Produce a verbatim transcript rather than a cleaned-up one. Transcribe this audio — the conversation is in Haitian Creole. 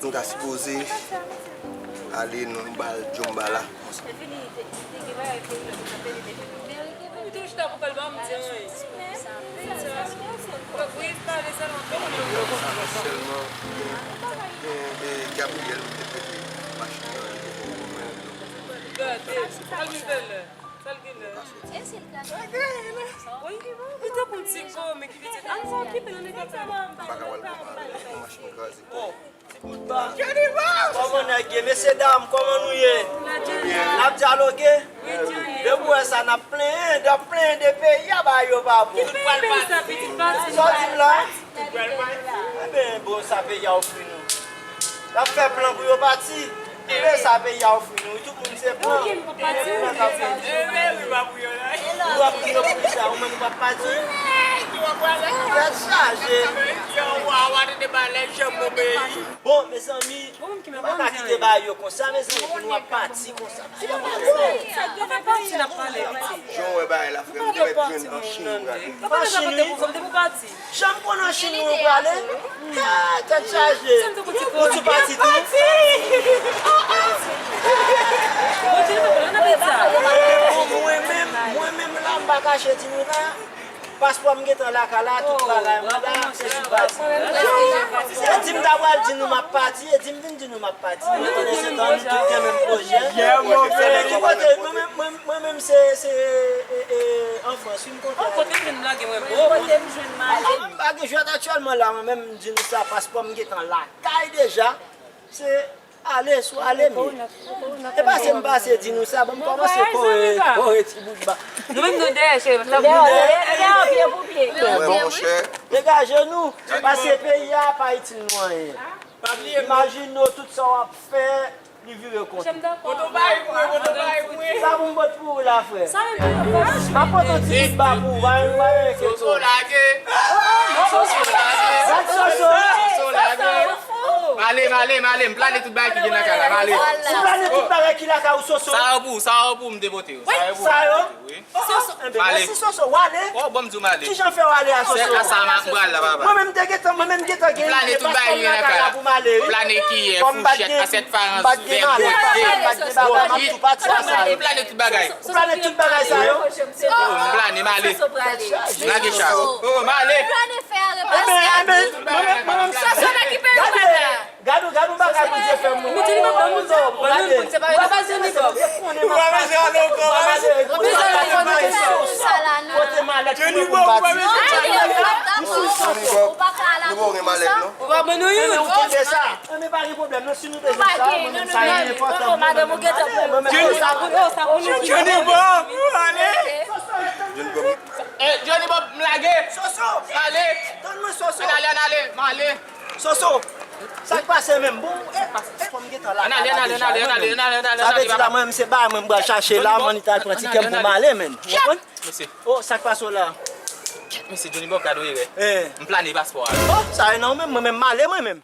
Nou ta sipoze ale nan bal Djomba la. Sèlman, e, e, Gabriel te prete machin nan, li te poko konprann. Gade, sa l vin fè la? Sa l gen la? Wi, li tankou yon ti kòmè ki pitit. Ann fè okipe nan nèg la. M pa ka pral pran machin kraze. Kòman nèg ye? Mesye dam, kòman nou ye? N ap dyaloge? Depi w wè sa, n ap plenyen, n ap plenyen de peyi a, bagay yo pa bon. Sa w di m la? Ebyen, bon, sa peyi a ofri nou. Y ap fè plan pou yo pati. Men sa peyi a ofri nou, tout moun se plan. Ou ap pou yo pou kisa? Ou menm ou p ap pati? Tèt chaje. Bon, mezanmi, nou pa ka kite bagay yo konsa, mezanmi, pou nou ap pati konsa. Jan w wè bagay la, frè m, nou mèt jwenn an Chin nou prale. An Chin, wi. Jan m konn an Chin nou prale. Tèt chaje. Ou tou pati tou? Bon, mwen menm, mwen menm la, m pa kache di nou la. Paspò m gentan lakay la, tout bagay mwen la, se sou pati. Se di m ta pral di nou m ap pati, e di m vin di nou m ap pati. Pandansetan, nou tout gen menm pwojè. Ki kote, mwen menm, mwen, mwen menm se, se, e, e, an Frans, wi, m konte. Kote m vin lage mwen, bro? M pa gen jwèt aktyèlman la, mwen menm, m di nou sa, paspò m gentan lakay deja. Se ale, sou ale m ye. E pase m pase di nou sa, bon, m kòmanse kore, kore ti bout ba. Nou menm nou dèyè, cheri, m ta pou nou dèyè. Degaje nou, paske peyi a pa itil nou anyen. Imajine w tout sa w ap fè, li vire kont ou. Sa pou m pot pou ou la, frè? M ap pote yon ti bout ba pou ou, pa gen, pa gen enkyete w. Gad Soso. Soso lage. Male, male, male, m plane tout bagay ki gen nan kay la, male. Ou plane tout bagay ki lakay ou, Soso? Sa yo pou, sa yo pou m depote yo. Sa yo pou m depote yo, wi. Sa yo? Enben, mèsi, Soso, w ale. Oh, bon, m di w m ale. Kijan fè w ale a, Soso? Se a sa m pral la, papa. Mwen menm te gentan, mwen menm gentan gen ide, paspò m lakay la pou m ale, wi. Plane kiyè, fouchèt, asyèt farans, vè, bwodye, bwodye. M plane tout bagay. Ou plane tout bagay sa yo? Oh, m plane, m ale. Lage cha. Oh, m ale. Plane fè a repase. Enben, enben, mwen menm, mwen menm, Soso nan ki peyi w pral la? Gade, gade yon bagay Bondye fè moun. Gade. Ou pa bezwen ni bò. Ou pa bezwen ni bò. Kote malèt mwen pou m pati? Ou pa ka al avè nou konsa? Ou pa ban nou youn. Enben, ou tande sa? Enben, pa gen pwoblèm, non, si nou bezwen sa, mwen menm sa li enpòtan pou mwen. Madanm ou gentan pran. Mwen menm sa pou nou. Johnny Bob, ale. Johnny Bob. Eh, Johnny Bob, m lage. Soso. Ale. Tann mwen, Soso. Ann ale, ann ale, m ale. Soso. Sa k pase menm? Bon, eh, eh, fò m gentan la. Ann ale, ann ale, ann ale, ann ale, ann ale, ann ale, ann ale, papa. Sa vle di la, mwen menm se bagay mwen m pral chache la, m annik al pran tikè m pou m ale, menm. Ou konprann? Mesye. Oh, sa k pase w la? Mesye, Johnny Bob, gade w erè. Eh. M plane paspò a. Oh, sa e non, menm, mwen menm m ale, mwen menm.